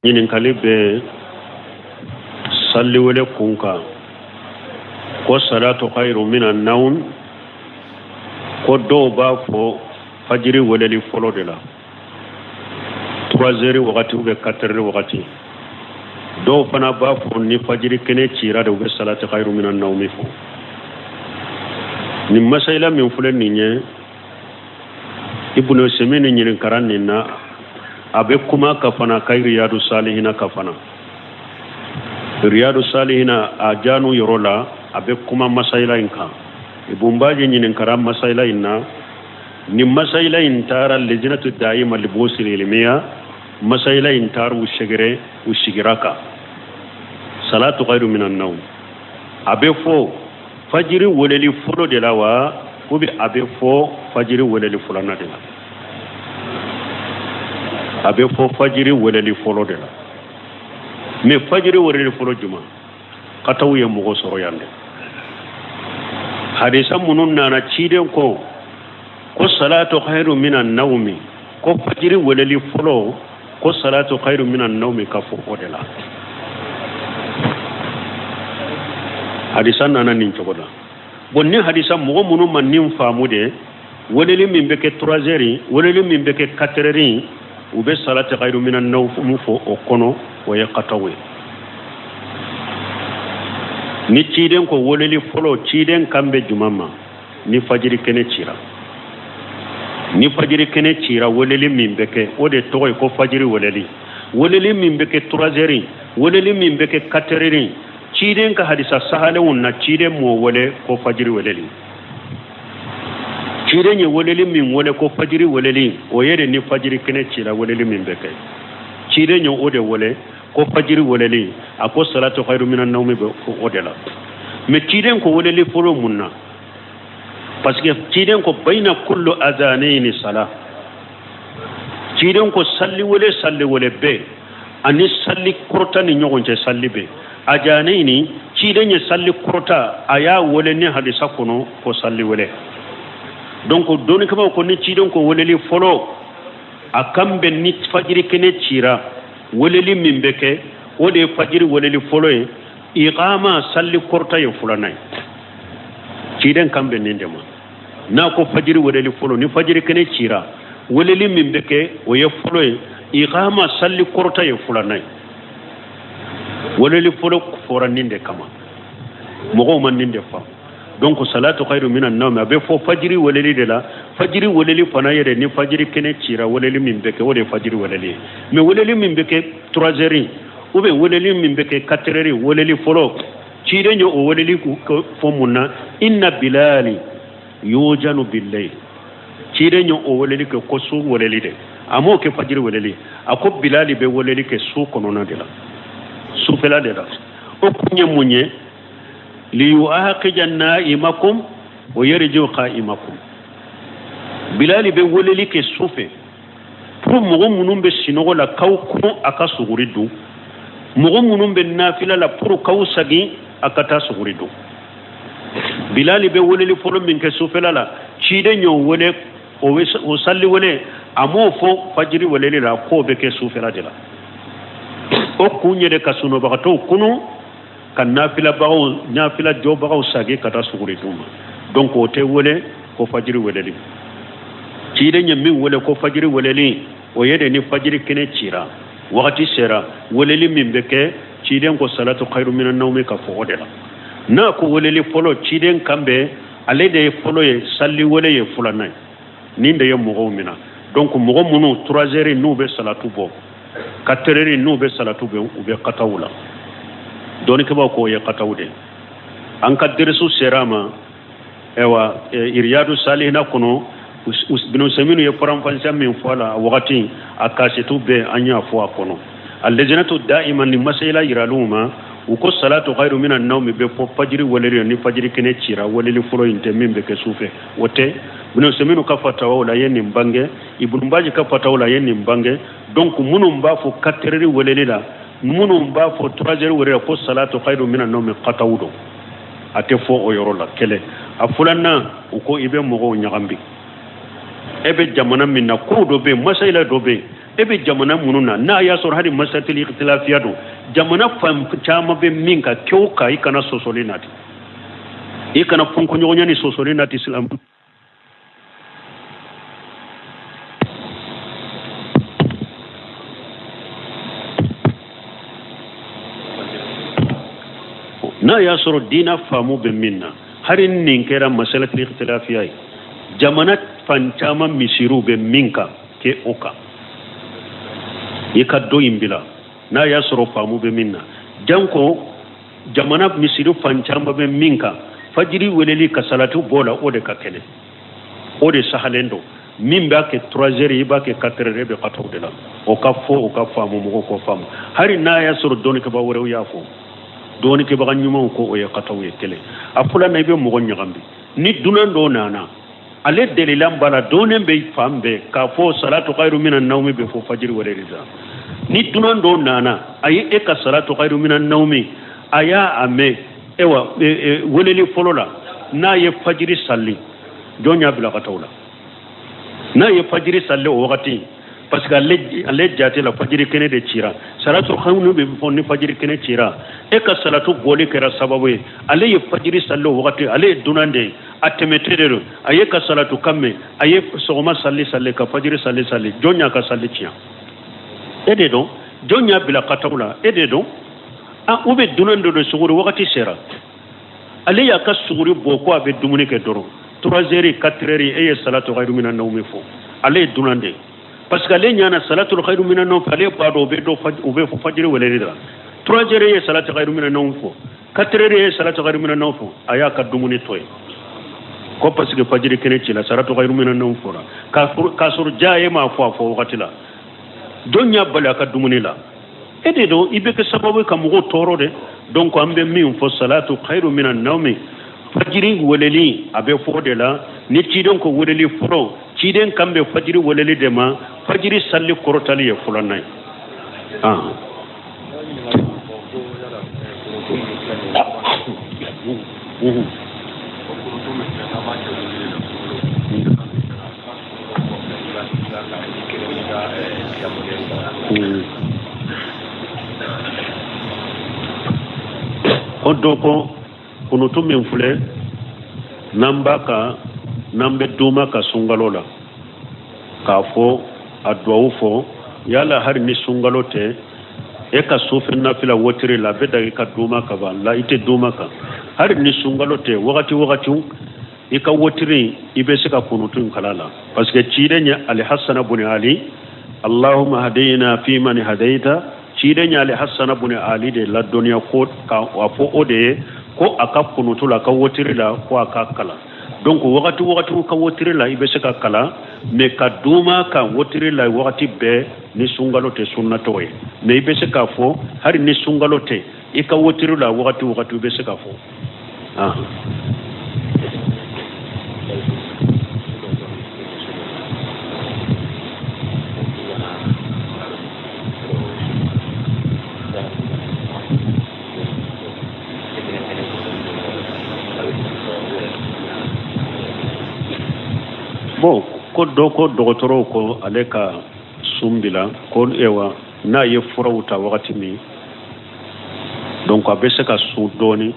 Ɲininkali bɛ saliwele kun kan ko salatu khairu mina nawm, ko dɔw b'a fɔ fajiri weleli fɔlɔ de la, 3 heures wagati ou bien 4 heures wagati. Dɔw fana b'a fɔ ni fajiri kɛnɛ cira de, u bɛ salatu khairu mina nawmi fɔ. Nin masayila min filɛ nin ye, Ibnu Usemini ɲininkara nin na, a bɛ kuma ka fana ka Riyadu Salihina ka fana Riyadu Salihina a janu yɔrɔ la, a bɛ kuma masayila in kan. Ibn Baji ɲininkara masayila in na. Nin masayila in taara Lejinatu Dayima Libuhusil Ilimiya, masayila in taara u sɛgɛrɛ, u sigira kan salatu khairu minan nawm, a bɛ fɔ fajiri weleli fɔlɔ de la wa, ou bien a bɛ fɔ fajiri weleli filanan de la? A bɛ fɔ fajiri weleli fɔlɔ de la. Mais fajiri weleli fɔlɔ juma kataw ye mɔgɔ sɔrɔ yan dɛ. Hadisa minnu nana, ciden ko ko salatu khairu minan nawmi, ko fajiri weleli fɔlɔ, ko salatu khairu minan nawmi ka fɔ o de la. Hadisa nana nin cogo la. Bon, ni hadisa mɔgɔ minnu ma nin faamu de, weleli min bɛ kɛ 3 heures, weleli min bɛ kɛ 4 heures, u bɛ salatu khairu minan nawmi fɔ o kɔnɔ, o ye kataw ye. Ni ciden ko weleli fɔlɔ, ciden kan bɛ juma ma? Ni fajiri kɛnɛ cira, ni fajiri kɛnɛ cira, weleli min bɛ kɛ, o de tɔgɔ ye ko fajiri weleli. Weleli min bɛ kɛ 3 heures, weleli min bɛ kɛ 4 heures, ciden ka hadisa sahalenw na, ciden m'o wele ko fajiri weleli. Ciden ye weleli min wele ko fajiri weleli, o ye de ni fajiri kɛnɛ cira, weleli min bɛ kɛ, ciden ye o de wele ko fajiri weleli. A ko salatu khairu minan nawmi bɛ o de la. Mais ciden ko weleli fɔlɔ mun na? Parce que ciden ko bayina kullu azanayni sala. Ciden ko salli wele, salli wele bɛɛ ani salli kɔrɔta ni ɲɔgɔn cɛ salli bɛ ajanayni. Ciden ye salli kɔrɔta, a y'a wele ni hadisa kɔnɔ ko salli wele. Donc dɔnnikɛbaaw ko ni ciden ko weleli fɔlɔ, a kan bɛ ni fajiri kɛnɛ cira, weleli min bɛ kɛ, o de ye fajiri weleli fɔlɔ ye. Iqama, salli kɔrɔta, ye filanan ye. Ciden kan bɛ nin de ma n'a ko fajiri weleli fɔlɔ. Ni fajiri kɛnɛ cira, weleli min bɛ kɛ, o ye fɔlɔ ye. Iqama, salli kɔrɔta, ye filanan ye. Weleli fɔlɔ fɔra nin de kama, mɔgɔw ma nin de faamu. Donc salatu khairu minan nawm a bɛ fɔ fajiri weleli de la. Fajiri weleli fana yɛrɛ, ni fajiri kɛnɛ cira, weleli min bɛ kɛ, o de ye fajiri weleli ye. Mais weleli min bɛ kɛ 3 heures ou bien weleli min bɛ kɛ 4 heures, weleli fɔlɔ, ciden ye o weleli fɔ mun na? Inna bilali yujanu billayl. Ciden ye o weleli kɛ ko su weleli de, a m'o kɛ fajiri weleli. A ko bilali bɛ weleli kɛ su kɔnɔna de la, sufɛla de la. O kun ye mun ye? Liyuaqija naimakum wa yarji'u qa'imakum. Bilali bɛ weleli kɛ su fɛ pour mɔgɔ minnu bɛ sinɔgɔ la, k'aw kɔn a ka suguri dun. Mɔgɔ minnu bɛ nafila la, pour k'aw sagin a ka taa suguri dun. Bilali bɛ weleli fɔlɔ min kɛ sufɛla la, ciden y'o wele o salli wele, a m'o fɔ fajiri weleli la, k'o bɛ kɛ sufɛla de la. O kun ye de ka sunɔbagatɔw kunu, ka nafilabagaw, nafila jɔbagaw sagi ka taa suguri dun ma. Donc o tɛ wele ko fajiri weleli. Ciden ye min wele ko fajiri weleli, o ye de ni fajiri kɛnɛ cira, wagati sera, weleli min bɛ kɛ, ciden ko salatu khairu minan nawmi ka fɔ o de la. N'a ko weleli fɔlɔ, ciden kan bɛ ale de ye fɔlɔ ye, salli wele ye filanan ye. Nin de ye mɔgɔw mina. Donc mɔgɔ minnu 3 heures n'u bɛ salatu bɔ, 4 heures n'u bɛ salatu bɔ, u bɛ kataw la. Dɔnnikɛbaaw k'o ye kataw de. An ka derisu sera a ma. Ayiwa, Iriyadu Salihina kɔnɔ, Ibn Usaymin ye faranfasiya min fɔ a la, a wagati a kasɛtu bɛɛ an y'a fɔ a kɔnɔ. A lejinatu da'ima ni masayila yiraliw ma, u ko salatu khairu minan nawmi bɛ fɔ fajiri weleli ni fajiri kɛnɛ cira. Weleli fɔlɔ in tɛ min bɛ kɛ su fɛ, o tɛ. Ibn Usaymin ka fatawa la ye nin bange, Ibn Baji ka fatawa la ye nin bange. Donc minnu b'a fɔ 4 heures weleli la, minnu b'a fɔ 3 heures weleli la ko salatu khairu minan nawmi, kataw don, a tɛ fɔ o yɔrɔ la. Kɛlɛ a filanan, u ko i bɛ mɔgɔw ɲagami. E bɛ jamana min na, kow dɔ bɛ yen, masayila dɔ bɛ yen, E bɛ jamana minnu na, n'a y'a sɔrɔ hali masalatul ikhtilafiya don, jamana fan caman bɛ min kan, kɛ o kan. I kana sɔsɔli nati, i kana fɔnkɔɲɔgɔnya ni sɔsɔli nati silamɛ. N'a y'a sɔrɔ diina faamu bɛ min na, hali nin kɛra masalatul ikhtilafiya ye, jamana fan caman misiriw bɛ min kan, kɛ o kan. I ka dɔ in bila, n'a y'a sɔrɔ faamu bɛ min na, janko jamana misiri fan caman bɛ min kan, fajiri weleli ka salatu bɔ la, o de ka kɛnɛ, o de sahalen don. Min b'a kɛ 3 heures, i b'a kɛ 4 heures, e bɛ ka o de la. O ka fɔ, o ka faamu, mɔgɔw k'o faamu. Hali n'a y'a sɔrɔ dɔnnikɛbaa wɛrɛw y'a fɔ, dɔnnikɛbaga ɲumanw ko o ye kataw ye. Kelen a filanan, i bɛ mɔgɔ ɲagami ni dunan dɔw nana. Ale delilan b'a la, dɔnnen bɛ fan bɛɛ k'a fɔ salatu khairu mina nawmi bɛ fɔ fajiri weleli la. Ni dunan dɔw nana, a ye e ka salatu khairu mina nawmi, a y'a a mɛn, ewa weleli fɔlɔ la, n'a ye fajiri sali, jɔn y'a bila ka taa o la? N'a ye fajiri sali o wagati, parce que ale jate la fajiri kɛnɛ de cira, salatu khairu bɛ fɔ ni fajiri kɛnɛ cira. E ka salatu bɔli kɛra sababu ye, ale ye fajiri sali o wagati, ale ye dunan de ye, a tɛmɛtɛ de don, a ye ka salatu kan mɛn, a ye sɔgɔma sali sali ka fajiri sali sali, jɔn y'a ka sali tiɲɛ? E de don. Jɔn y'a bila kataw la? E de don. A u bɛ dunan dɔ don, suguri wagati sera, ale y'a ka suguri bɔ ko a bɛ dumuni kɛ dɔrɔn, 3 heures, 4 heures, e ye salatu khairu mina nawmi fɔ. Ale ye dunan de ye, parce que ale ɲana salatu khairu mina nawmi, ale b'a dɔn o bɛ dɔn, o bɛ fɔ fajiri weleli la. 3 heures ye salatu khairu mina nawmi fɔ, 4 heures ye salatu khairu mina nawmi fɔ, a y'a ka dumuni to yen ko parce que fajiri kɛnɛ cila, salatu khairu mina nawmi fɔra, k'a sɔrɔ ja e m'a fɔ a fɔ wagati la. Jɔn y'a bali a ka dumuni la? E de don. I bɛ kɛ sababu ye ka mɔgɔw tɔɔrɔ de. Donc an bɛ min fɔ, salatu khairu mina nawmi, fajiri weleli a bɛ fɔ o de la. Ni ciden ko weleli fɔlɔ, ciden kan bɛ fajiri weleli de ma. Fajiri sali kɔrɔtali ye filanan ye. Ko dɔ ko kunutu min filɛ, n'an b'a kan, n'an bɛ duuma ka sunkalo la, k'a fɔ a duwawu fɔ, yala hali ni sunkalo tɛ, e ka sufɛ nafila wotiri la, a bɛ daga i ka duuma ka ban la, i tɛ duuma kan. Hali ni sunkalo tɛ, wagati wagati i ka wotiri, i bɛ se ka kunutu in kala la, parce que ciden ye Alihasana buni Ali, Allahumma hadina fi man hadaita, ciden ye Alihasana buni Ali de ladɔnniya ko ka a fɔ o de ye ko a ka kunutu la, a ka wotiri la, ko a ka kalan. Donc wagati wagati ka wotiri la, i bɛ se ka kalan, mais ka duuma kan wotiri la wagati bɛɛ ni sunkalo tɛ, sunna tɔgɔ ye. Mais i bɛ se k'a fɔ hali ni sunkalo tɛ, i ka wotiri la wagati wagati, i bɛ se k'a fɔ. Bon, ko dɔ ko dɔgɔtɔrɔw ko ale ka sun bila, ko ewa n'a ye furaw ta wagati min, donc a bɛ se ka sun dɔɔni,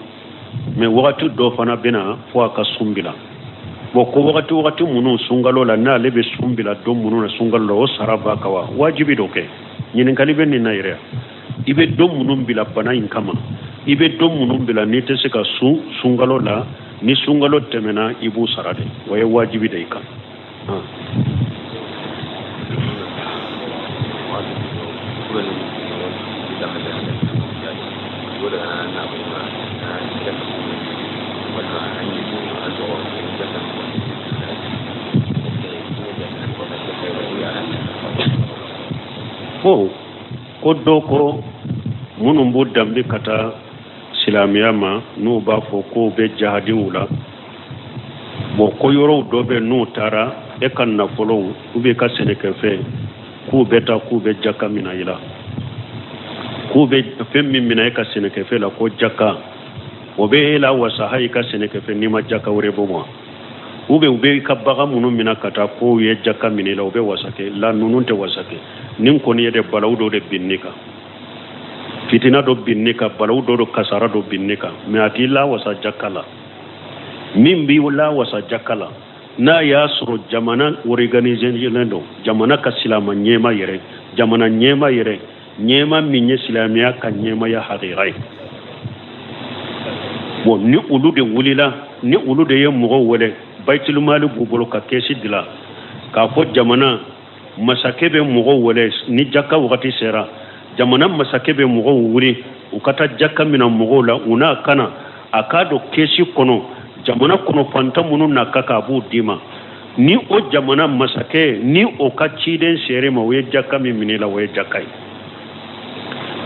mais wagati dɔ fana bɛna fo a ka sun bila. Bon, ko wagati wagati minnu sunkalo la, n'ale bɛ sun bila don minnu na sunkalo la, o sara b'a kan wa? Wajibi dɔ kɛ. Ɲininkali bɛ nin na yɛrɛ. I bɛ don minnu bila bana in kama, i bɛ don minnu bila n'i tɛ se ka sun sunkalo la, ni sunkalo tɛmɛna, i b'u sara de, o ye wajibi de i kan. Bon, ko dɔ ko minnu b'u danbe ka taa silamɛya ma, n'u b'a fɔ k'u bɛ jahadiw la, bon, ko yɔrɔw dɔ bɛ, n'u taara e ka nafolow ou bien ka sɛnɛkɛfɛn, k'u bɛ taa k'u bɛ jaka minɛ i la, k'u bɛ fɛn min minɛ e ka sɛnɛkɛfɛn la ko jaka, o bɛ e la wasa hali i ka sɛnɛkɛfɛn n'i ma jaka wɛrɛ bɔ ma. Ou bien u bɛ i ka bagan minnu minɛ ka taa k'u ye jaka minɛ i la, u bɛ wasa kɛ la. Ninnu tɛ wasa kɛ. Nin kɔni ye de balawu dɔ de binn'i kan, fitina dɔ binn'i kan, balawu dɔ don, kasara dɔ binn'i kan, mais a t'i lawasa jaka la. Min b'i lawasa jaka la, n'a y'a sɔrɔ jamana organisélen don, jamana ka silama ɲɛma yɛrɛ, jamana ɲɛma yɛrɛ, ɲɛma min ye silamɛya ka ɲɛmaya hakika ye. Bon, ni olu de wulila, ni olu de ye mɔgɔw wele, bayitulumali b'u bolo ka kɛsi dilan k'a fɔ jamana masakɛ bɛ mɔgɔw wele. Ni jaka wagati sera, jamana masakɛ bɛ mɔgɔw wuli, u ka taa jaka minɛ mɔgɔw la, u n'a kana a k'a don kɛsi kɔnɔ. Jamana kɔnɔ fantan minnu n'a ka kan, a b'u d'i ma. Ni o jamana masakɛ ni o ka ciden ser'i ma, o ye jaka min minɛ i la, o ye jaka ye.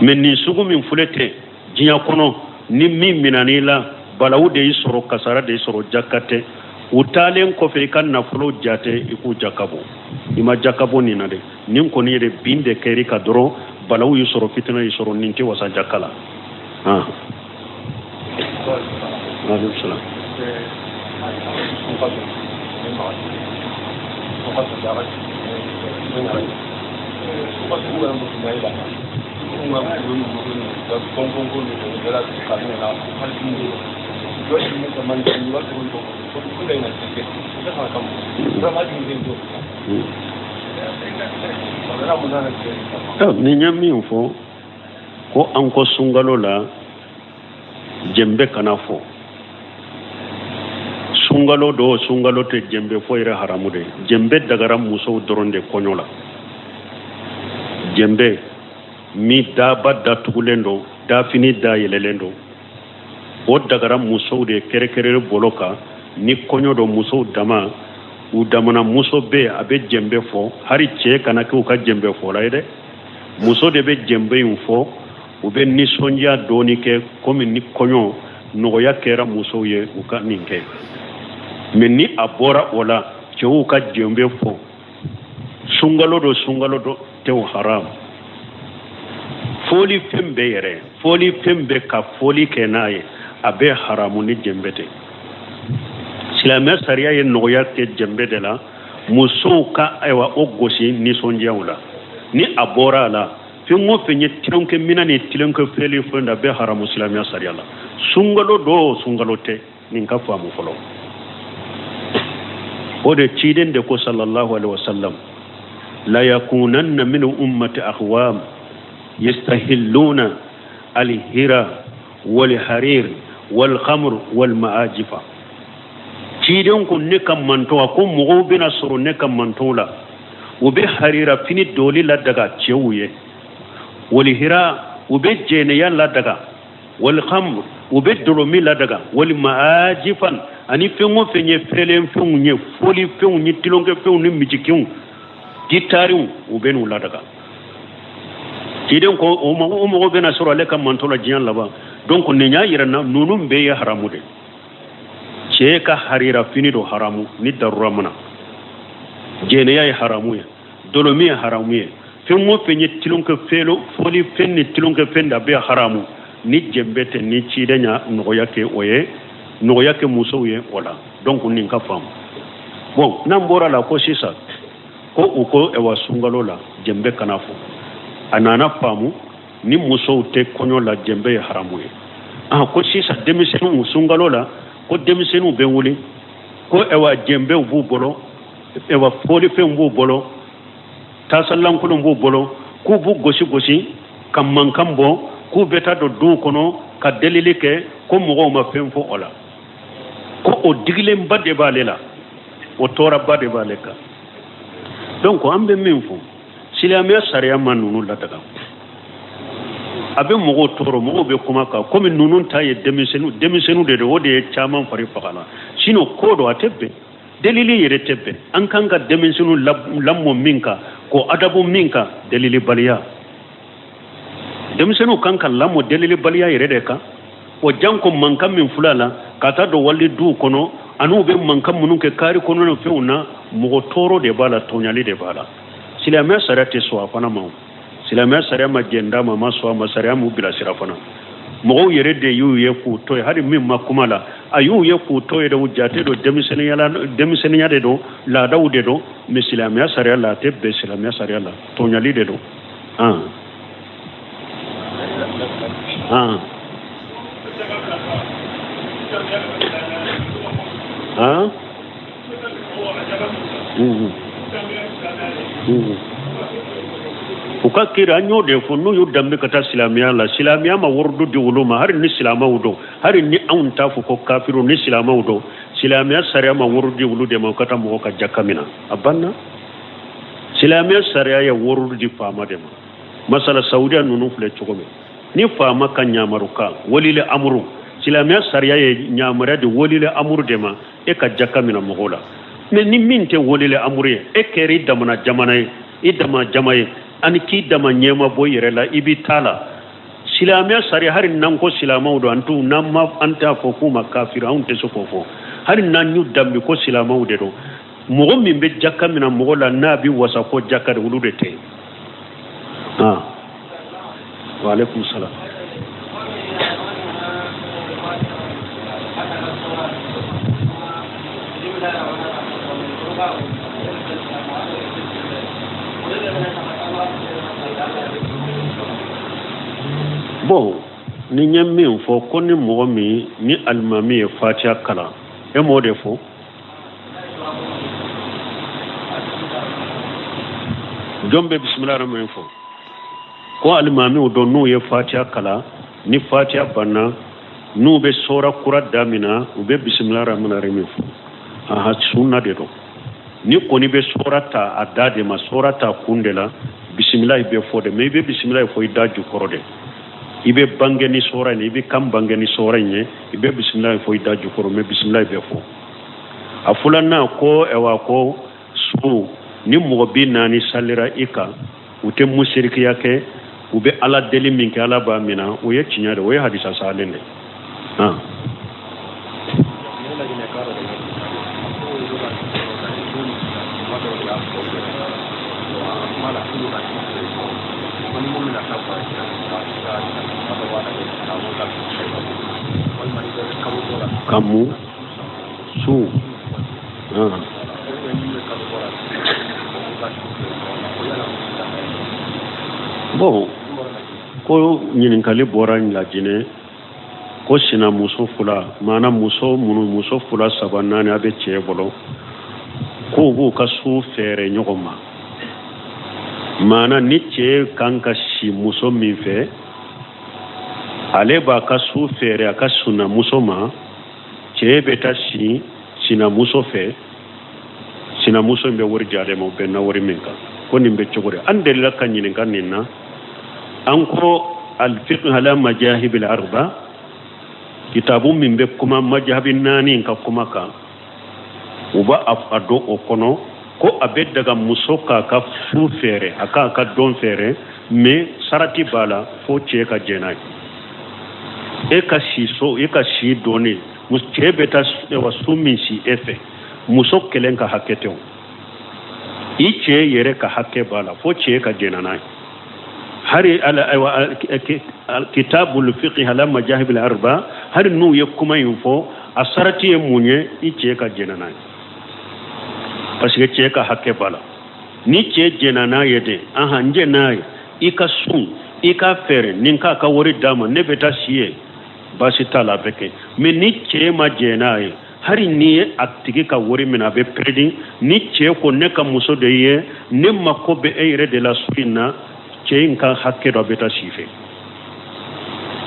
Mais nin sugu min filɛ tɛ diɲɛ kɔnɔ, ni min minɛn'i la, balawu de y'i sɔrɔ, kasara de y'i sɔrɔ, jaka tɛ. U taalen kɔfɛ, i ka nafolo jate, i k'u jaka bɔ. I ma jaka bɔ nin na dɛ. Nin kɔni yɛrɛ bin de kɛr'i kan dɔrɔn, balawu y'i sɔrɔ, fitina y'i sɔrɔ. Nin tɛ wasa jaka la. Aleykum salaam. Nin ye min fɔ ko an ko sunkalo la jɛnbɛ kana fɔ. Sunkalo don, sunkalo tɛ, jɛnbɛ fɔ yɛrɛ haramu de. Jɛnbɛ dagara musow dɔrɔn de kɔɲɔ la. Jɛnbɛ min daba datugulen don, dafini dayɛlɛlen don, o dagara musow de kɛrɛkɛrɛre bolo kan ni kɔɲɔ don. Musow dama, u damana muso bɛ a bɛ jɛnbɛ fɔ. Hali cɛ kana kɛ u ka jɛnbɛ fɔla ye dɛ. Muso de bɛ jɛnbɛ in fɔ, u bɛ nisɔndiya dɔɔni kɛ, komi ni kɔɲɔ nɔgɔya kɛra musow ye u ka nin kɛ. Mais ni a bɔra o la, cɛw ka jɛnbɛ fɔ, sunkalo don, sunkalo don tɛ, o haram. Fɔli fɛn bɛɛ yɛrɛ, fɔli fɛn bɛɛ ka fɔli kɛ n'a ye, a bɛɛ haramu ni jɛnbɛ tɛ. Silamɛ sariya ye nɔgɔya kɛ jɛnbɛ de la, musow ka ayiwa o gosi nisɔndiyaw la. Ni a bɔra a la, fɛn o fɛn ye tulonkɛ minɛn ni tulonkɛ fɛli fɛn da, bɛɛ haramu silamɛya sariya la. Sunkalo don, sunkalo tɛ, nin ka faamu fɔlɔ. O de ciden de ko sallallahu alaihi wasallam: la yakunanna min ummati aqwam yastahilluna alhira walharir walkhamr walmaajifa. Ciden ko ne ka mantɔn, a ko mɔgɔw bɛna sɔrɔ ne ka mantɔnw la, u bɛ harira fini doli ladaga cɛw ye, walihira, u bɛ jɛnɛya ladaga, walhamr, u bɛ dɔlɔmin ladaga, walmaajifan, ani fɛn o fɛn ye fɛlen fɛnw ye, fɔli fɛnw ni tulonkɛ fɛnw ni misikiw, gitariw, u bɛ n'u ladaga. Ciden ko o mɔgɔ bɛna sɔrɔ ale ka mantɔn la diɲɛ laban. Donc nin y'a yira na ninnu bɛɛ ye haramu de. Cɛ ka harira fini don haramu ni darura mana, jɛnɛya ye haramu ye, dɔlɔmin ye haramu ye, fɛn o fɛn ye tulonkɛ fɛn, fɔli fɛn ni tulonkɛ fɛn da, bɛɛ haramu ni jɛnbɛ tɛ. Ni ciden ya nɔgɔya kɛ o ye, nɔgɔya kɛ musow ye o la. Donc nin ka faamu. Bon, n'an bɔra la, ko sisan ko u ko ɛwa sunkalo la jɛnbɛ kana fɔ. A nana faamu ni musow tɛ kɔɲɔ la, jɛnbɛ ye haramu ye. Ah, ko sisan denmisɛnninw sunkalo la, ko denmisɛnninw bɛ wuli ko ɛwa jɛnbɛw b'u bolo, ɛwa fɔlifɛnw b'u bolo, tasalankolon b'u bolo, k'u b'u gosi gosi ka mankan bɔ, k'u bɛ taa don duw kɔnɔ ka delili kɛ, ko mɔgɔw ma fɛn fɔ o la, ko o digilenba de b'ale la, o tɔɔrɔba de b'ale kan. Donc an bɛ min fɔ, silamɛya sariya ma ninnu ladaga. A bɛ mɔgɔw tɔɔrɔ, mɔgɔw bɛ kuma kan komi ninnu ta ye denmisɛnninw, denmisɛnninw de don, o de ye caman fari faga la. Sinon ko don a tɛ bɛn, delili yɛrɛ tɛ bɛn. An kan ka denmisɛnninw lamɔ min kan, k'o adabu min kan, delilibaliya. Denmisɛnninw kan ka lamɔ delilibaliya yɛrɛ de kan. O janko mankan min filɛ a la ka taa don wali duw kɔnɔ, an'u bɛ mankan minnu kɛ kari kɔnɔ ni fɛnw na, mɔgɔ tɔɔrɔ de b'a la, tɔɲali de b'a la. Silamɛya sariya tɛ sɔn a fana ma. Silamɛya sariya ma jɛn d'a ma, a ma sɔn a ma. Sariya m'u bilasira fana. Mɔgɔw yɛrɛ de y'u ye k'u to yen. Hali min ma kuma la, A y'u ye k'u to yɛrɛ, u jate don denmisɛnninya la, denmisɛnninya de don, laadaw de don. Mais silamɛya sariya la, a tɛ bɛn silamɛya sariya la, tɔɲali de don. Han han han. U ka kiri, an y'o de fɔ, n'u y'u danbe ka taa silamɛya la, silamɛya ma warudu di olu ma. Hali ni silamɛw don, hali ni anw t'a fɔ ko kafiriw, ni silamɛw don, silamɛya sariya ma warudu di olu de ma u ka taa mɔgɔ ka jaka minɛ. A banna. Silamɛya sariya ye warudu di faama de ma. Masala saudiya ninnu filɛ cogo min, ni faama ka ɲamaru kan, walile amuru, silamɛya sariya ye ɲamaruya di walile amuru de ma e ka jaka minɛ mɔgɔw la. Mais ni min tɛ walile amuru ye, e kɛra i damana jamana ye, i dama jama ye, ani k'i dama ɲɛma bɔ i yɛrɛ la, i b'i ta la. Silamɛya sariya, hali n'an ko silamɛw don, an t'u n'an ma, an t'a fɔ k'u ma kafiri, anw tɛ se k'o fɔ. Hali n'an y'u danbe ko silamɛw de don, mɔgɔ min bɛ jaka minɛ mɔgɔ la, n'a bɛ wasa ko jaka de, olu de tɛ yen. Ah, wa alaikum salam. Bon, ni n ye min fɔ ko ni mɔgɔ min ni alimami ye fatiya kalan, e m'o de fɔ? Jɔn bɛ bisimila min fɔ ko alimamiw don, n'u ye fatiya kalan, ni fatiya banna, n'u bɛ sora kura damina, u bɛ bisimila rahmani rahim fɔ. Aha, sunna de don. Ni kɔni bɛ sora ta a da de ma, sora ta kun de la, bisimilahi bɛ fɔ de. Mais i bɛ bisimilahi fɔ i da jukɔrɔ de. I bɛ bange ni sora in ye, i bɛ kan bange ni sora in ye, i bɛ bisimilahi fɔ i da jukɔrɔ, mais bisimilahi bɛ fɔ. A filanan ko, ɛwa, ko su ni mɔgɔ 40 salira i kan, u tɛ musirikiya kɛ, u bɛ ala deli min kɛ, ala b'a minɛ, o ye tiɲɛ de, o ye hadisa salen de. Han kamu su han. Bon, ko ɲininkali bɔra Lajinɛ ko sinamuso fila, maana muso minnu, muso fila, saba, naani, a bɛ cɛ bolo, k'u b'u ka su fɛɛrɛ ɲɔgɔn ma. Maana ni cɛ kan ka si muso min fɛ, ale b'a ka su fɛɛrɛ a ka sinamuso ma. Cɛ bɛ taa si sinamuso fɛ, sinamuso in bɛ wari di ale ma, o bɛnna wari min kan. Ko nin bɛ cogo di? An delila ka ɲininka nin na. An ko alfiqh ala majahibil arba, kitabu min bɛ kuma majahabi naani ka kuma kan, u b'a a don o kɔnɔ ko a bɛ daga muso k'a ka su fɛɛrɛ, a k'a ka don fɛɛrɛ, mais sarati b'a la, fo cɛ ka jɛn n'a ye. E ka si so, e ka si dɔɔni, cɛ bɛ taa su min si e fɛ, muso kelen ka hakɛ tɛ o, i cɛ yɛrɛ ka hakɛ b'a la, fo cɛ ka jɛn n'a ye. Hari ala, ayiwa, kitabul fiqh ala majahib al arba, hari n'u ye kuma in fɔ, a sarati ye mun ye? I cɛ ka jɛn n'a ye, parce que cɛ ka hakɛ b'a la. Ni cɛ jɛnna n'a ye de, ahan, n jɛn n'a ye, i ka sun, i ka fɛɛrɛ nin k'a ka wari d'a ma, ne bɛ taa si ye, baasi t'a la, a bɛ kɛ. Mais ni cɛ ma jɛn n'a ye, hali n'i ye a tigi ka wari minɛ, a bɛ peredi. Ni cɛ ko ne ka muso de ye, ne mako bɛ e yɛrɛ de la su in na, cɛ in ka hakɛ dɔ, a bɛ taa si fɛ.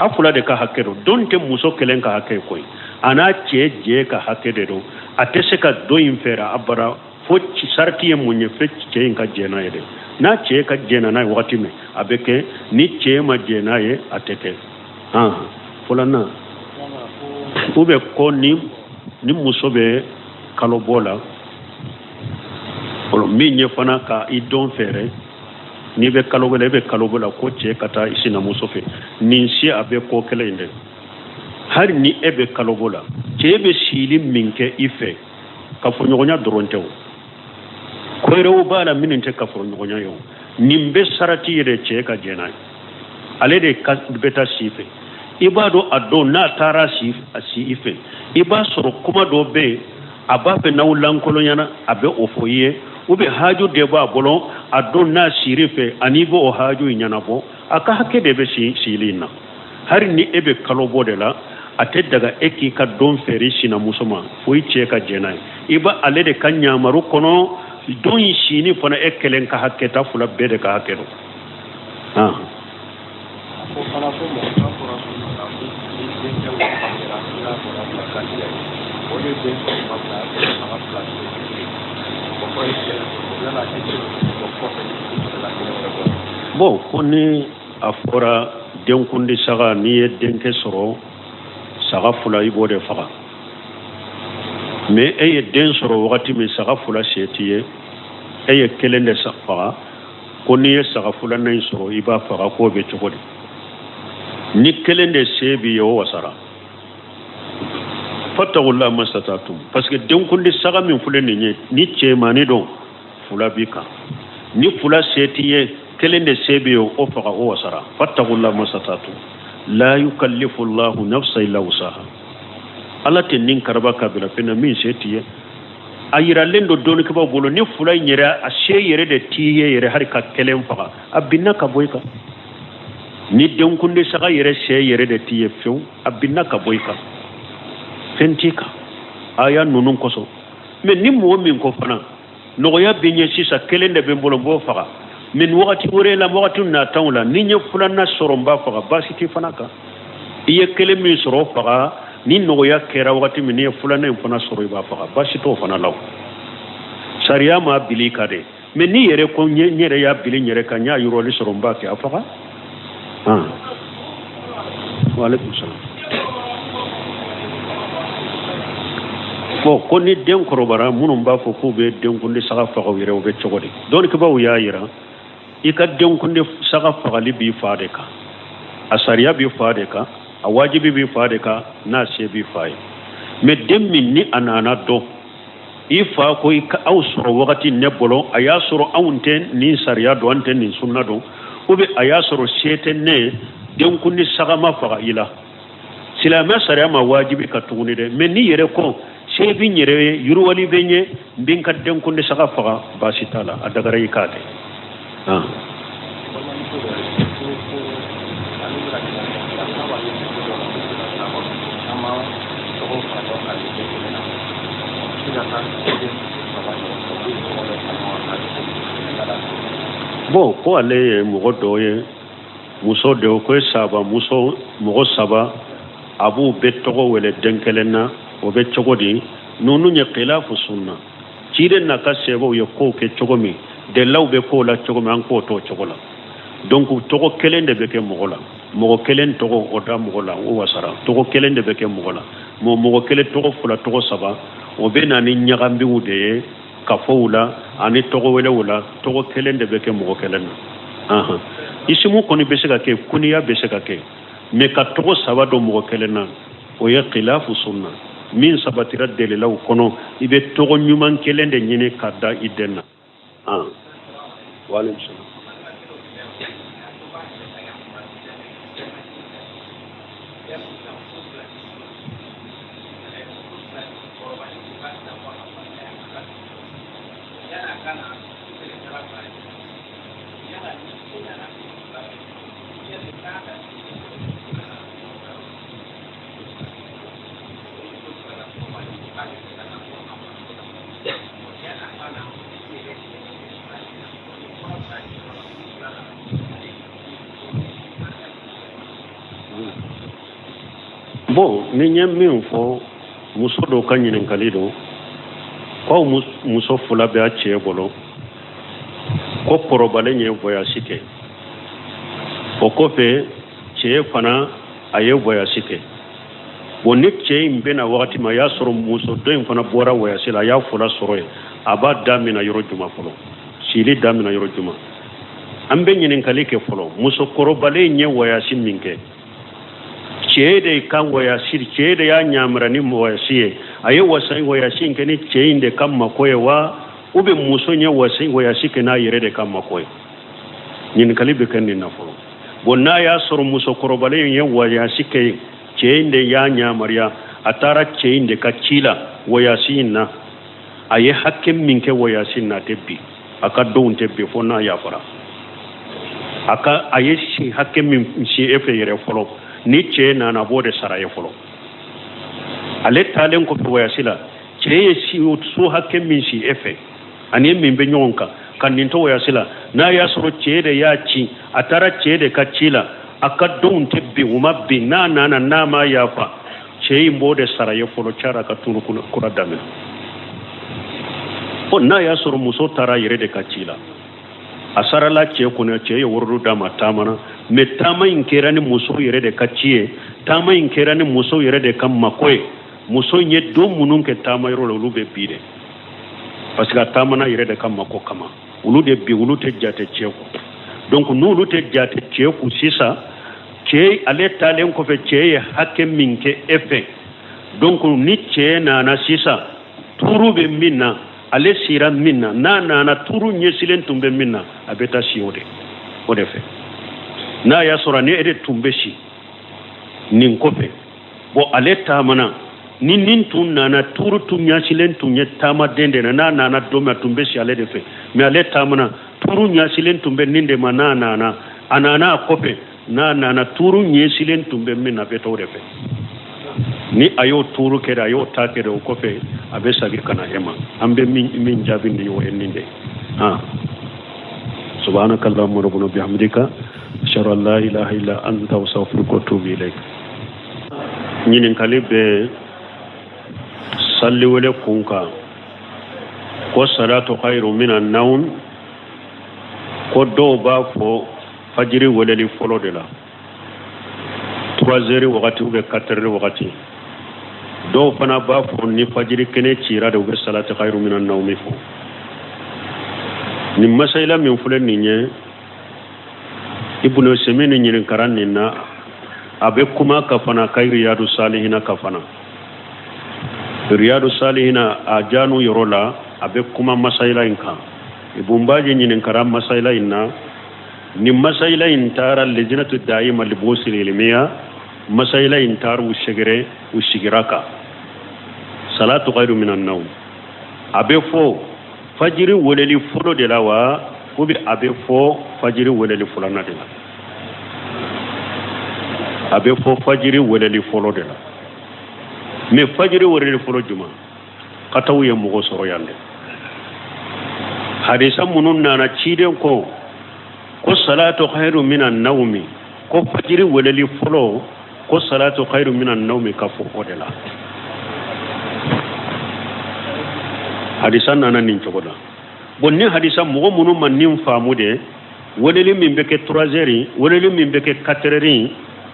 A fila de ka hakɛ don, don tɛ muso kelen ka hakɛ ye koyi, a n'a cɛ jɛ ka hakɛ de don. A tɛ se ka don in fɛɛrɛ abada fo sarati ye mun ye? Fo cɛ in ka jɛn n'a ye dɛ. N'a cɛ ka jɛnna n'a ye wagati min, a bɛ kɛ. Ni cɛ ma jɛn n'a ye, a tɛ kɛ. Han, filanan u bɛ ko ni muso bɛ kalo bɔ la, min ye fana ka i don fɛɛrɛ, n'i bɛ kalo bɔ la, i bɛ kalo bɔ la, ko cɛ ka taa i sinamuso fɛ, nin si a bɛ ko kelen in dɛ. Hali ni e bɛ kalo bɔ la, cɛ bɛ sili min kɛ i fɛ, kafoɲɔgɔnya dɔrɔn tɛ o, ko wɛrɛw b'a la minnu tɛ kafoɲɔgɔnya ye o. Nin bɛ sarati yɛrɛ, cɛ ka jɛn n'a ye, ale de bɛ taa si fɛ. I b'a dɔn a don n'a taara si a si i fɛ, i b'a sɔrɔ kuma dɔ bɛ yen a b'a fɛ n'aw lankolonyana a bɛ o fɔ i ye, ou bien haju de b'a bolo a don n'a sir'i fɛ ani i b'o haju in ɲɛnabɔ. A ka hakɛ de bɛ sili in na. Hali ni e bɛ kalo bɔ de la, a tɛ daga e k'i ka don feere sinamuso ma fo i cɛ ka jɛn n'a ye. I b'a ale de ka ɲamaru kɔnɔ. Don in sini fana e kelen ka hakɛ t'a, fila bɛɛ de ka hakɛ don. Ko fana ko mɔgɔ n'a fɔra sunna la ko ni denkɛ wo bangera i n'a sɔrɔ bila garijɛgɛ ye, o de den sɔrɔ ma bila saga fila kelen, o kɔrɔ ye kelen yala i bɛ o kɔfɛ i sɔrɔ la kelen wɛrɛ bɔ. Bon, ko ni a fɔra denkundi saga, n'i ye denkɛ sɔrɔ saga fila i b'o de faga, mais e ye den sɔrɔ wagati min saga fila se t'i ye, e ye kelen de faga, ko n'i ye saga filanan in sɔrɔ i b'a faga, k'o bɛ cogo di? Ni kelen de se b'i ye, o wasara. Fattaqullaha mastata'tum, parce que denkundi saga min filɛ nin ye, ni cɛmannin don fila b'i kan, ni fila se t'i ye kelen de se b'i ye, o faga, o wasara. Fattaqullaha mastata'tum, la yukallifu llahu nafsa illa wusaha. Ala tɛ nin karaba ka bila fɛn na min se t'i ye. A yiralen don dɔnnikɛbaaw bolo ni fila in yɛrɛ a se yɛrɛ de t'i ye yɛrɛ hali ka kelen faga, a binna ka bɔ i kan. Ni denkundi saga yɛrɛ se yɛrɛ de t'i ye fewu, a binna ka bɔ i kan, fɛn t'i kan aya ninnu kosɔn. Mais ni mɔgɔ min ko fana nɔgɔya bɛ n ye sisan, kelen de bɛ n bolo, n b'o faga, mais nin wagati wɛrɛ la, wagati nataw la, ni n ye filanan sɔrɔ n b'a faga, baasi t'i fana kan. I ye kelen min sɔrɔ o faga, ni nɔgɔya kɛra wagati min n'i ye filanan in fana sɔrɔ i b'a faga, baasi t'o fana la. O sariya m'a bili i kan dɛ, mais n'i yɛrɛ ko n yɛrɛ y'a bili n yɛrɛ kan, n y'a yɔrɔli sɔrɔ n b'a kɛ, a faga. Waaleykum salam. Bon, ko ni den kɔrɔbara, minnu b'a fɔ k'u bɛ denkundi saga faga u yɛrɛ, u bɛ cogo di? Dɔnnikɛbaaw y'a yira i ka denkundi saga fagali b'i fa de kan, a sariya b'i fa de kan, a wajibi b'i fa de kan, n'a se b'i fa ye. Mais den min ni a nana dɔn i fa ko i ka aw sɔrɔ wagati ne bolo, a y'a sɔrɔ anw tɛ nin sariya dɔn, an tɛ nin sunna dɔn, ou bien a y'a sɔrɔ se tɛ ne ye, denkundi saga ma faga i la, silamɛ sariya ma wajibi ka tuguni dɛ. Mais n'i yɛrɛ ko se bɛ n yɛrɛ ye, yiriwali bɛ n ye, n bɛ n ka denkundi saga faga, baasi t'a la, a dagara i k'a kɛ. Bon, ko ale ye mɔgɔ dɔ ye, muso dɔ ko ye saba, muso mɔgɔ saba, a b'u bɛɛ tɔgɔ wele den kelen na, o bɛ cogo di? Ninnu ye khilafu sunna, ciden n'a ka sahabaw ye kow kɛ cogo min, dalilaw bɛ kow la cogo min, an k'o t'o cogo la. Donc tɔgɔ kelen de bɛ kɛ mɔgɔ la, mɔgɔ kelen tɔgɔ o da mɔgɔ la, o wasara. Tɔgɔ kelen de bɛ kɛ mɔgɔ la, mɔgɔ kelen tɔgɔ fila, tɔgɔ saba, o bɛ na ni ɲagambiw de ye kafow la ani tɔgɔ wɛrɛw la. Tɔgɔ kelen de bɛ kɛ mɔgɔ kelen na. Isimu kɔni bɛ se ka kɛ, kuniya bɛ se ka kɛ, mais ka tɔgɔ saba don mɔgɔ kelen na, o ye khilafu sunna. Min sabatira dalilaw kɔnɔ, i bɛ tɔgɔ ɲuman kelen de ɲini ka da i den na. Waaleykum salam. Bon, ni n ye min fɔ, muso dɔw ka ɲininkali don k'aw muso fila bɛ a cɛ bolo, ko kɔrɔbalen ye voyage kɛ, o kɔfɛ cɛ fana a ye voyage kɛ. Bon, ni cɛ in bɛna wagati min a y'a sɔrɔ muso dɔ in fana bɔra voyage la, a y'a fila sɔrɔ yen, a b'a daminɛ yɔrɔ jumɛn fɔlɔ, sili daminɛ yɔrɔ jumɛn? An bɛ ɲininkali kɛ fɔlɔ, muso kɔrɔbalen ye voyage min kɛ, cɛ de ka voyage, cɛ de y'a ɲamara ni voyage ye, a ye voyage in kɛ ni cɛ in de ka mako ye wa, ou bien muso ye voyage kɛ n'a yɛrɛ de ka mako ye? Ɲininkali bɛ kɛ nin na fɔlɔ. Bon, n'a y'a sɔrɔ musokɔrɔbalen in ye wayasi kɛ yen, cɛ in de y'a yamaruya, a taara cɛ in de ka ci la wayasi in na. A ye hakɛ min kɛ wayasi in na, a tɛ bin, a ka donw tɛ bin fo n'a yafara. A ka a ye si hakɛ min si e fɛ yɛrɛ fɔlɔ, ni cɛ nana, a b'o de sara ye fɔlɔ. Ale taalen kɔfɛ wayasi la, cɛ ye si so hakɛ min si e fɛ ani min bɛ ɲɔgɔn kan ka nin to wayasi la, n'a y'a sɔrɔ cɛ de y'a ci, a taara cɛ de ka ci la, a ka donw tɛ bin, u ma bin. N'a nana, n'a ma yafa, cɛ in b'o de sara ye fɔlɔ, cara ka turu kura daminɛ. Fo n'a y'a sɔrɔ muso taara yɛrɛ de ka ci la, a sarala cɛ kunna, cɛ ye worodu d'a ma, taamana. Mais taama in kɛra ni muso yɛrɛ de ka ci ye, taama in kɛra ni muso yɛrɛ de ka mako ye. Muso in ye don minnu kɛ taama yɔrɔ la, olu bɛ bin dɛ, parce que a taamana yɛrɛ de ka mako kama. Olu de bi, olu tɛ jate cɛ kun. Donc n'olu tɛ jate cɛ kun sisan, cɛ ale taalen kɔfɛ, cɛ ye hakɛ min kɛ e fɛ, donc ni cɛ nana sisan, tuuru bɛ min na, ale sira min na, n'a nana, tuuru ɲɛsilen tun bɛ min na, a bɛ taa si o de fɛ. N'a y'a sɔrɔ ni e de tun bɛ si nin kɔfɛ, bon, ale taamana ni nin tun nana, tuuru tun ɲɛsilen tun ye taamaden de na. N'a nana don min, a tun bɛ si ale de fɛ. Mais ale taamana, tuuru ɲɛsilen tun bɛ nin de ma. N'a nana, a nana a kɔfɛ, n'a nana, tuuru ɲɛsilen tun bɛ min na, a bɛ taa o de fɛ. Ni a y'o tuuru kɛ, a y'o ta kɛ, o kɔfɛ a bɛ segin ka na e ma. An bɛ min jaabi nin ye, o ye nin de ye. Han, subhanaka allahumma rabbana bihamdika, ashhadu an la ilaha illa anta, astaghfiruka wa atubu ilayk. Ɲininkali bɛ salliwele kun kan ko salatu khairu mina naum, ko dɔw b'a fɔ fajiri weleli fɔlɔ de la, 3 heures wagati ou bien 4 heures wagati. Dɔw fana b'a fɔ ni fajiri kɛnɛ cira de, u bɛ salati khairu mina naumi fɔ. Nin masayila min filɛ nin ye, Ibnu Semini ɲininkara nin na, a bɛ kuma ka fana ka Riyadu Salihina ka fana Riyadu Salihina a janu yɔrɔ la, a bɛ kuma masayila in kan. Ibn Baji ɲininkara masayila in na. Ni masayila in taara lejinatu dayima libuhusil ilmiya, masayila in taara u sɛgɛrɛ, u sigira kan salatu khairu minan nawm, a bɛ fɔ fajiri weleli fɔlɔ de la wa, ou bien a bɛ fɔ fajiri weleli filanan de la? A bɛ fɔ fajiri weleli fɔlɔ de la. Mais fajiri weleli fɔlɔ juma kataw ye mɔgɔ sɔrɔ yan dɛ. Hadisa minnu nana, ciden ko ko salatu khairu minan nawmi, ko fajiri weleli fɔlɔ, ko salatu khairu minan nawmi ka fɔ o de la. Hadisa nana nin cogo la. Bon, ni hadisa mɔgɔ minnu ma nin faamu de, weleli min bɛ kɛ 3 heures, weleli min bɛ kɛ 4 heures,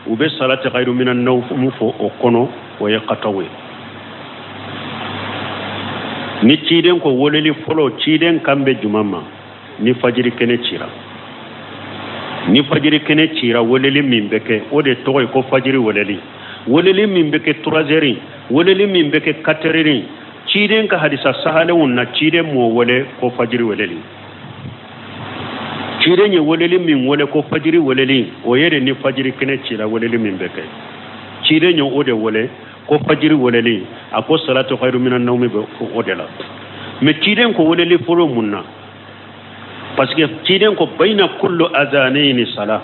u bɛ salatu khairu minan nawmi fɔ o kɔnɔ, o ye kataw ye. Ni ciden ko weleli fɔlɔ, ciden kan bɛ juma ma? Ni fajiri kɛnɛ cira, ni fajiri kɛnɛ cira, weleli min bɛ kɛ, o de tɔgɔ ye ko fajiri weleli. Weleli min bɛ kɛ 3 heures, weleli min bɛ kɛ 4 heures, ciden ka hadisa sahalenw na, ciden m'o wele ko fajiri weleli. Ciden ye weleli min wele ko fajiri weleli, o ye de ni fajiri kɛnɛ cira, weleli min bɛ kɛ, ciden ye o de wele ko fajiri weleli. A ko salatu khairu minan nawmi bɛ o de la. Mais ciden ko weleli fɔlɔ mun na? Parce que ciden ko bayna kullu adhanayni sala.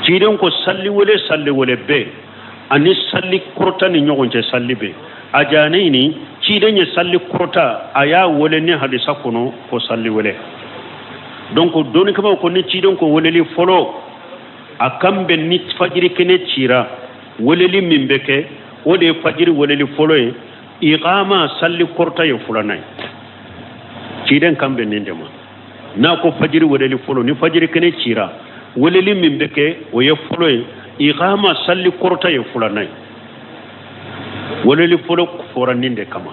Ciden ko salli wele, salli wele bɛɛ ani salli kɔrɔta ni ɲɔgɔn cɛ salli bɛ ajanayni. Ciden ye salli kɔrɔta, a y'a wele ni hadisa kɔnɔ ko salli wele. Donc dɔnnikɛbaw ko ni ciden ko weleli fɔlɔ, a kan bɛ ni fajiri kɛnɛ cira, weleli min bɛ kɛ, o de ye fajiri weleli fɔlɔ ye. Iqama, salli kɔrɔta, ye filanan ye. Ciden kan bɛ nin de ma n'a ko fajiri weleli fɔlɔ. Ni fajiri kɛnɛ cira, weleli min bɛ kɛ, o ye fɔlɔ ye. Iqama, salli kɔrɔta, ye filanan ye. Weleli fɔlɔ fɔra nin de kama,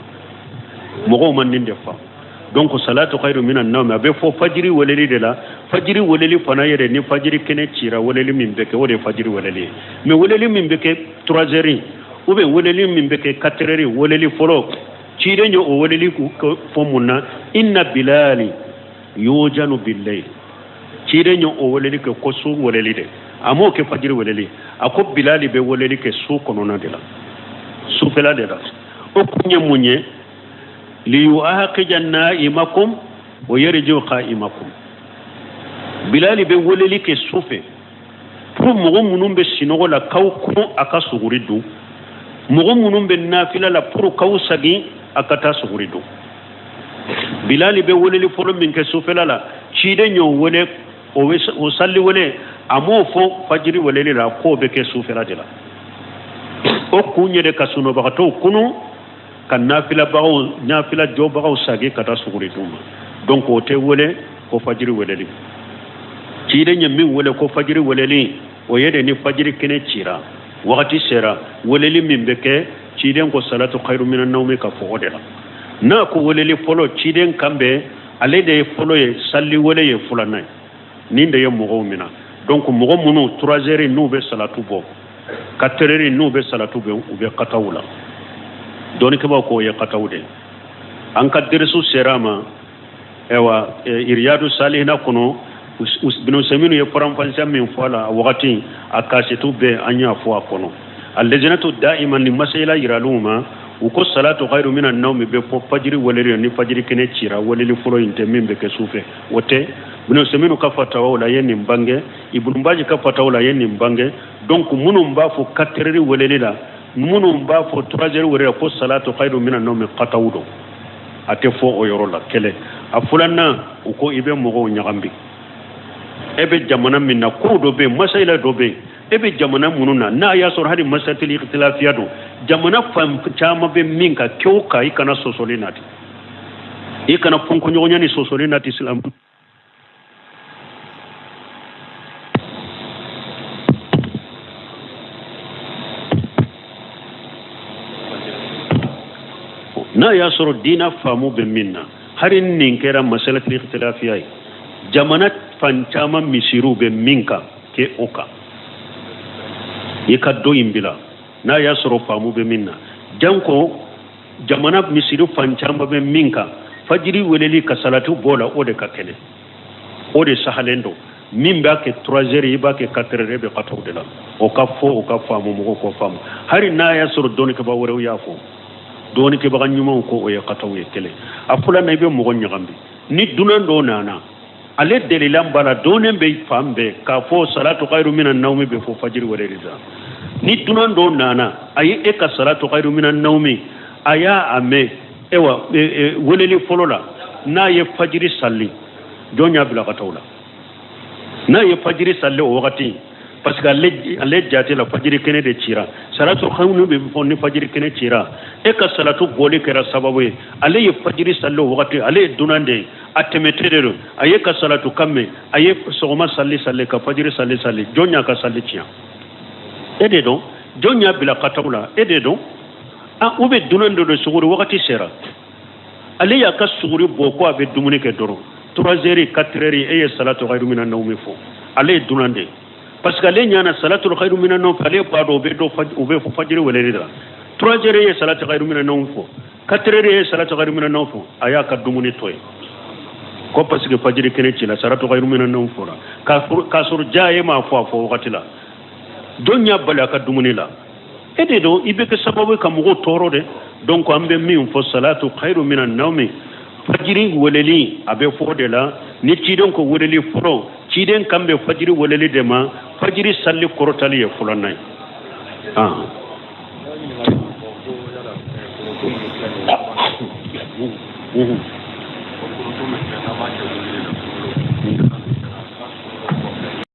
mɔgɔw ma nin de faamu. Donc salatu khairu minan nawmi, a bɛ fɔ fajiri weleli de la. Fajiri weleli fana yɛrɛ, ni fajiri kɛnɛ cira, weleli min bɛ kɛ, o de ye fajiri weleli ye. Mais weleli min bɛ kɛ 3 heures ou bien weleli min bɛ kɛ 4 heures, weleli fɔlɔ, ciden ye o weleli fɔ mun na? Inna bilali yujanu billayl. Ciden ye o weleli kɛ ko su weleli de, a m'o kɛ fajiri weleli. A ko Bilali bɛ weleli kɛ su kɔnɔna de la, sufɛla de la. O kun ye mun ye? Liyuaqija naimakum wa yarji'u qa'imakum. Bilali bɛ weleli kɛ su fɛ pour mɔgɔ minnu bɛ sinɔgɔ la k'aw kunu a ka suguri dun, mɔgɔ minnu bɛ nafila la pour k'aw sagin a ka taa suguri dun. Bilali bɛ weleli fɔlɔ min kɛ sufɛla la, ciden y'o wele o salli wele, a m'o fɔ fajiri weleli la k'o bɛ kɛ sufɛla de la. O kun ye de ka sunɔbagatɔw kunu ka nafilabagaw, nafila jɔbagaw sagi ka taa suguri dun ma. Donc o tɛ wele ko fajiri weleli. Ciden ye min wele ko fajiri weleli, o ye de ni fajiri kɛnɛ cira, wagati sera, weleli min bɛ kɛ, ciden ko salatu khairu minan nawmi ka fɔ o de la. N'a ko weleli fɔlɔ, ciden kan bɛ ale de ye fɔlɔ ye, salli wele ye filanan ye. Nin de ye mɔgɔw mina. Donc mɔgɔ minnu 3 heures n'u bɛ salatu bɔ, 4 heures n'u bɛ salatu bɔ, u bɛ kataw la. Dɔnnikɛbaaw k'o ye kataw de ye. An ka derisu sera a ma, ayiwa, Iriyadu Salihina kɔnɔ, Ibn Usaymin ye faranfasiya min fɔ a la a wagati, a kasetu bɛɛ an y'a fɔ a kɔnɔ. A lajinatu da'ima ni masayila yiraliw ma, u ko salatu khairu minan nawmi bɛ fɔ fajiri weleli ni fajiri kɛnɛ cira, weleli fɔlɔ in tɛ min bɛ kɛ su fɛ, o tɛ. Ibn Usaymin ka fatawaw la, a ye nin bange. Ibn Baji ka fatawaw la, a ye nin bange. Donc minnu b'a fɔ 4 heures weleli la, minnu b'a fɔ 3 heures weleli la ko salatu khairu minan nawmi, kataw don, a tɛ fɔ o yɔrɔ la. Kɛlɛ a filanan, u ko i bɛ mɔgɔw ɲagami. E bɛ jamana min na, kow dɔ bɛ yen, masayila dɔ bɛ yen, e bɛ jamana minnu na, n'a y'a sɔrɔ hali masatil ikhtilafiya don, jamana fan caman bɛ min kan, kɛ o kan, i kana sɔsɔli nati, i kana fɔnkɔɲɔgɔnya ni sɔsɔli nati silamɛ. N'a y'a sɔrɔ diina faamu bɛ min na, hali nin kɛra masalatil ikhtilafiya ye, jamana fan caman misiriw bɛ min kan, kɛ o kan, i ka dɔ in bila. N'a y'a sɔrɔ faamu bɛ min na, janko jamana misiri fan caman bɛ min kan, fajiri weleli ka salatu bɔ la, o de ka kɛnɛ, o de sahalen don. Min b'a kɛ 3 heures, i b'a kɛ 4 heures, e bɛ kataw de la. O ka fɔ, o ka faamu, mɔgɔw k'o faamu. Hali n'a y'a sɔrɔ dɔnnikɛbaa wɛrɛw y'a fɔ, dɔnnikɛbaga ɲumanw ko o ye kataw ye. Kelen a filanan, i bɛ mɔgɔ ɲagami. Ni dunan dɔ nana, ale delilan b'a la, dɔnnen bɛ fan bɛɛ k'a fɔ salatu khairu minan nawmi bɛ fɔ fajiri weleli la. Ni dunan dɔ nana, a ye e ka salatu khairu minan nawmi, a y'a a mɛn, ewa weleli fɔlɔ la, n'a ye fajiri sali, jɔn y'a bila ka taa o la? N'a ye fajiri sali o wagati, parce que ale jate la fajiri kɛnɛ de cira, salatu khairu bɛ fɔ ni fajiri kɛnɛ cira, e ka salatu bɔli kɛra sababu ye, ale ye fajiri sali o wagati, ale ye dunan de ye, a tɛmɛtɛ de don, a ye ka salatu kan mɛn, a ye sɔgɔma sali sali ka fajiri sali sali, jɔn y'a ka sali tiɲɛ? E de don. Jɔn y'a bila kataw la? E de don. U bɛ dunan dɔ don, suguri wagati sera, ale y'a ka suguri bɔ ko a bɛ dumuni kɛ dɔrɔn, 3 heures 4 heures, e ye salatu khairu minan nawmi fɔ, ale ye dunan de ye, parce que ale ɲana salatu khairu minan nawmi, ale b'a dɔn o bɛ fɔ fajiri weleli la. 3 heures ye salatu khairu minan nawmi fɔ, 4 heures ye salatu khairu minan nawmi fɔ, a y'a ka dumuni to yen ko parce que fajiri kɛnɛ cila, salatu khairu minan nawmi fɔra, k'a sɔrɔ ja e m'a fɔ a fɔ wagati la, jɔn y'a bali a ka dumuni la? E de don. I bɛ kɛ sababu ye ka mɔgɔw tɔɔrɔ de. Donc an bɛ min fɔ, salatu khairu minan nawmi, fajiri weleli a bɛ fɔ o de la. Ni ciden ko weleli fɔlɔ, ciden kan bɛ fajiri weleli de ma, fajiri sali kɔrɔtali ye filanan ye.